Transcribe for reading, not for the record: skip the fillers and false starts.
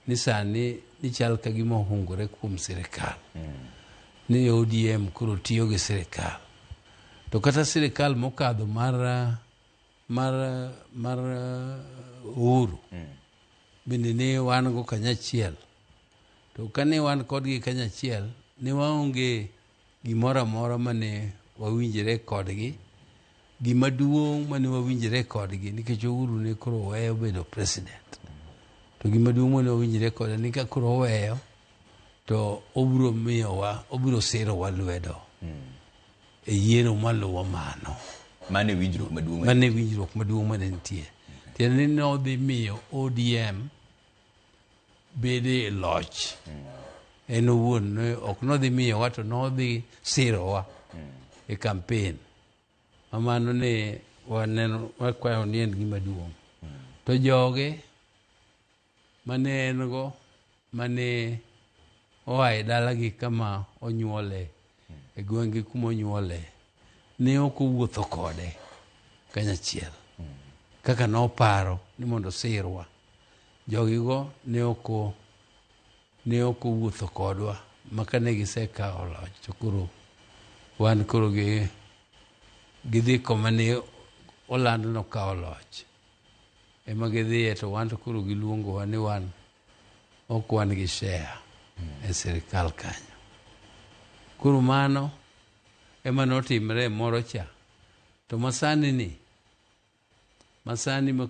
Ni sani ni chal ka gima ohungore kuom sirikal. Ni ODM koro tiyo gi sirikal. To kata sirikal mokadho mar Uhuru bende ne wan go kanyachiel. To kane wan kodgi kanyachiel, ne waonge gimoro amora mane wawinjre kodgi. Gima duong' mane wawinjre kodgi nikech Uhuru ne koro weyo bedo president. To gima duong' mane wawinjre kode ni ka koro oweyo to obiro miyowa, obiro sirowa lwedo e yiero maluwo mano. Mano e winjruok maduong'. Mano e winjruok maduong' mane nitie. Tiende ni nodhi miyo ODM bede e loch. En owuon ne ok nodhi miyowa to nodhi sirowa e campaign. Ma mano ne waneno wakwayo ni en gima duong'. To joge mane en go mane oa e dalagi kama onyuole e gweng'gi kuma onyuole ne ok owuotho kode kanyachiel kaka noparo ni mondo osirwa. Jogigo ne ok owuotho kodwa ma kane gisekawo loch to koro wan koro gi gidhi koma ne olando nokawo loch ema gidhiye to wan to koro giluongowa ni wan ok wan gi share e sirikal kanyo. Koro mano ema notimre e moro cha. To masani ni masani ma